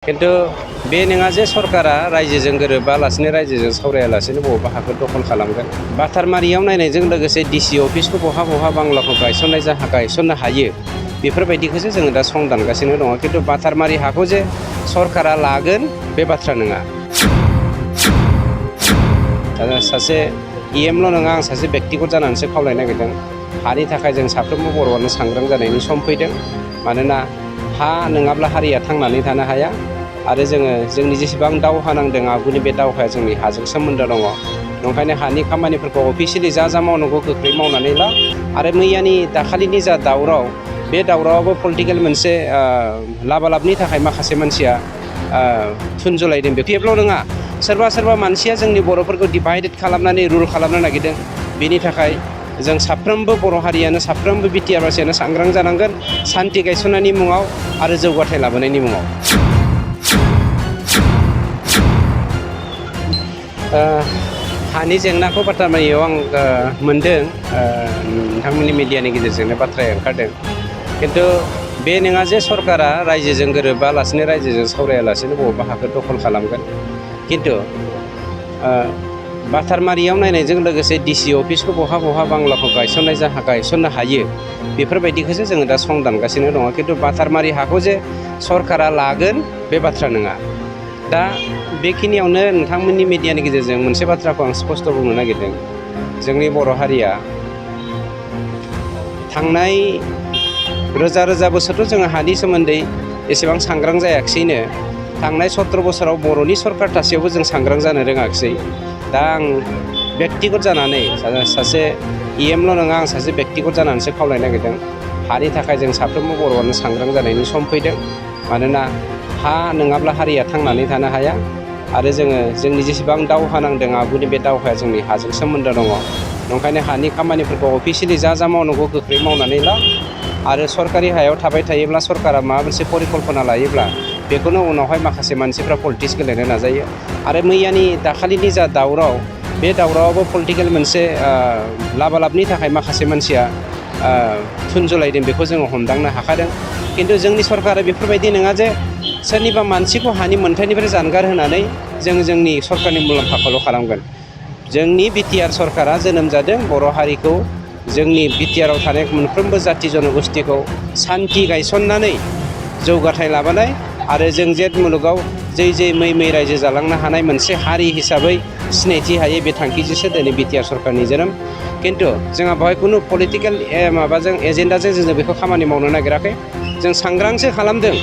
किन्तु बे नङा जे सरकारा रायजोजों गोरोबालासिनो रायजोजों सावरायालासिनो बबेबा हाखौ दखल खालामगोन। बाथारमारियाव नायनायजों लोगोसे डिसि अफिसखौ बहा बांलाखौ गायसननो हायो बेफोरबायदिखौसो जोङो दा संदानगासिनो दङ। किन्तु बाथारमारि हाखौ जे सरकारा लागोन बे बाथ्रा नङा। सासे इएमल' नङा, आं सासे बेक्तिगत जानानैसो खावलायनो नागिरदों। हानि थाखाय जों साफ्रोमबो बर'आनो सांग्रां जानायनि सम फैदों। मानोना हा नङाब्ला हारिया थांनानै थानो हाया आरो जोंनि जेसेबां दावहा नांदों आगुनि बे दावहाया जोंनि हाजों सोमोन्दो दङ। ओंखायनो हानि खामानिफोरखौ अफिसियेलि जा मावनांगौ गोख्रै मावनानै ला। आरो मैयानि दाखालिनि जा दावराव, बे दावरावाबो पलिटिकेल मोनसे लाबालाबनि थाखाय माखासे मानसिया थुनजुलायदों। बेखौल' नङा, सोरबा मानसिया जोंनि बर'फोरखौ डिभाइडेड खालामनानै रुल खालामनो नागिरदों। बेनि थाखाय जों साफ्रोमबो बर' हारियानो, साफ्रोमबो बिटिआर बासियानो सांग्रां जानांगोन, सान्थि गायसननायनि मुङाव आरो जौगाथाय लाबोनायनि मुङाव। हानि जेंनाखौ बाथारमारियाव आं मोन्दों, नोंथांमोननि मिडियानि गेजेरजोंनो बाथ्राया ओंखारदों। किन्तु बे नङा जे सरकारा रायजोजों गोरोबालासिनो रायजोजों सावरायालासिनो बबेबा हाखौ दखल खालामगोन। किन्तु बाथारमारियाव नायनायजों लोगोसे डिसि अफिसखौ बहा बांलाखौ गायसननो हायो बेफोरबायदिखौसो जोङो दा संदानगासिनो दङ। किन्तु बाथारमारि हाखौ जे सरकारा लागोन बे बाथ्रा नङा। दा बेखिनियावनो नोंथांमोननि मिडियानि गेजेरजों मोनसे बाथ्राखौ आं स्पष्ट बुंनो नागिरदों। जोंनि बर' हारिया थांनाय रोजा बोसोरथ' जोङो हानि सोमोन्दै एसेबां सांग्रां जायाखिसैनो। थांनाय 17 बोसोराव बर'नि सरकार थासेयावबो जों सांग्रां जानो रोङाखिसै। दा आं बेक्तिगत जानानै सासे इएमल' नङा, आं सासे बेक्तिगत जानानैसो खावलायनो नागिरदों। हानि थाखाय जों साफ्रोमबो बर'आनो सांग्रां जानायनि सम फैदों। मानोना हा नङाब्ला हारिया थांनानै थानो हाया आरो जोंनि जेसेबां दावहा नांदों आगुनि बे दावहाया जोंनि हाजों सोमोन्दो दङ। ओंखायनो हानि खामानिफोरखौ अफिसियेलि जा मावनांगौ गोख्रै मावनानै ला। आरो सरकारि हायाव थाबाय थायोब्ला, सरकारा माबा मोनसे परिकल्पना लायोब्ला बेखौनो उनावहाय माखासे मानसिफ्रा पलिटिक्स गेलेनो नाजायो। आरो मैयानि दाखालिनि जा दावराव, बे दावरावाबो पलिटिकेल मोनसे लाबालाबनि थाखाय माखासे मानसिया थुनजुलायदों। बेखौ जोङो हमदांनो हाखादों। किन्तु जोंनि सरकारा बेफोरबायदि नङा जे सोरनिबा मानसिखौ हानि मोन्थायनिफ्राय जानगार होनानै जोंनि सरकारनि मुलाम्फाखौल' खालामगोन। जोंनि बिटिआर सरकारा जोनोम जादों बर' हारिखौ, जोंनि बिटिआरआव थानाय मोनफ्रोमबो जाथि जनगोष्ठिखौ सान्थि गायसननानै जौगाथाय लाबोनाय आरो जों जे मुलुगाव जै मै रायजो जालांनो हानाय मोनसे हारि हिसाबै सिनायथि हायो, बे थांखिजोंसो दिनै बिटिआर सरकारनि जोनोम। किन्तु जोंहा बेवहाय खुनु पलिटिकेल माबाजों एजेन्डाजों जोङो बेखौ खामानि मावनो नागिराखै। जों सांग्रांसो खालामदों।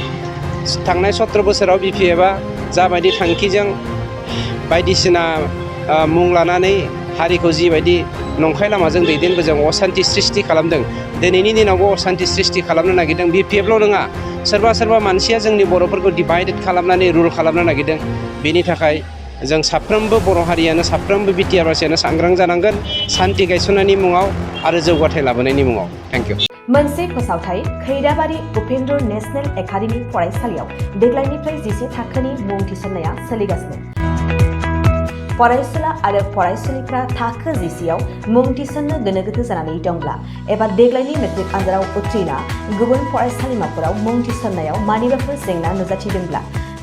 थांनाय 17 बोसोराव बिपिएफआ जाबायदि थांखिजों बायदिसिना मुं लानानै हारिखौ जिबायदि नंखाय लामाजों दैदेनबोजों असान्ति सृष्टि खालामदों, दिनैनि दिनावबो असान्ति सृष्टि खालामनो नागिरदों। बिपिएफल' नङा, सोरबा मानसिया जोंनि बर'फोरखौ डिभाइडेड खालामनानै रुल खालामनो नागिरदों। बेनि थाखाय जों साफ्रोमबो बर' हारियानो, साफ्रोमबो बिटिआर बासियानो सांग्रां जानांगोन, सान्थि गायसननायनि मुङाव आरो जौगाथाय लाबोनायनि मुङाव। Thank you. मोनसे फोसावथाय खैराबारि उपेन्द्र नेशनेल एकाडेमि फरायसालियाव देग्लायनिफ्राय 10 थाखोनि मुं थिसननाया सोलिगासिनो। फरायसुला आरो फरायसुलिफ्रा थाखो 10आव मुं थिसननो गोनो गोथो जानानै दंब्ला एबा देग्लायनि मेट्रिक आनजादाव उथ्रिना गुबुन फरायसालिमाफोराव मुं थिसननायाव मानिबाफोर जेंना नुजाथिदोंब्ला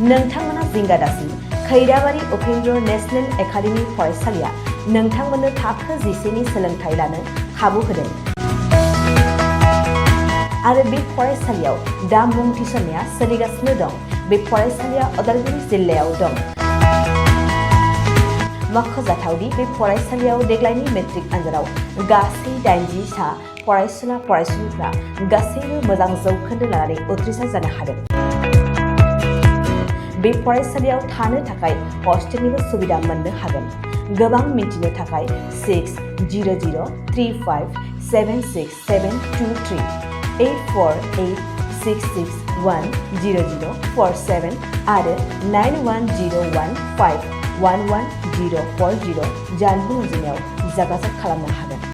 नोंथांमोना जिंगा दासि। खैराबारि उपेन्द्र नेशनेल एकाडेमि फरायसालिया नोंथांमोननो थाखो 10नि सोलोंथाइ लानो खाबु होदों। आरो बे फरायसालियाव दा मुं थिसननाया सोलिगासिनो दं। बे फरायसालिया उदालगुरि जिल्लायाव दं। मख'जाथावदि बे फरायसालियाव देग्लायनि मेट्रिक आनजादाव गासै 80 सा फरायसुलिफ्रा गासैबो मोजां जौखोन्दो लानानै उथ्रिसार जानो हादों। बे फरायसालियाव थानो थाखाय हस्टेलनिबो सुबिदा मोननो हागोन। गोबां मिन्थिनो थाखाय 6003576723 8486610047 आरो 9101511040 जानबुं अनजिमायाव जगाजग खालामनो हागोन।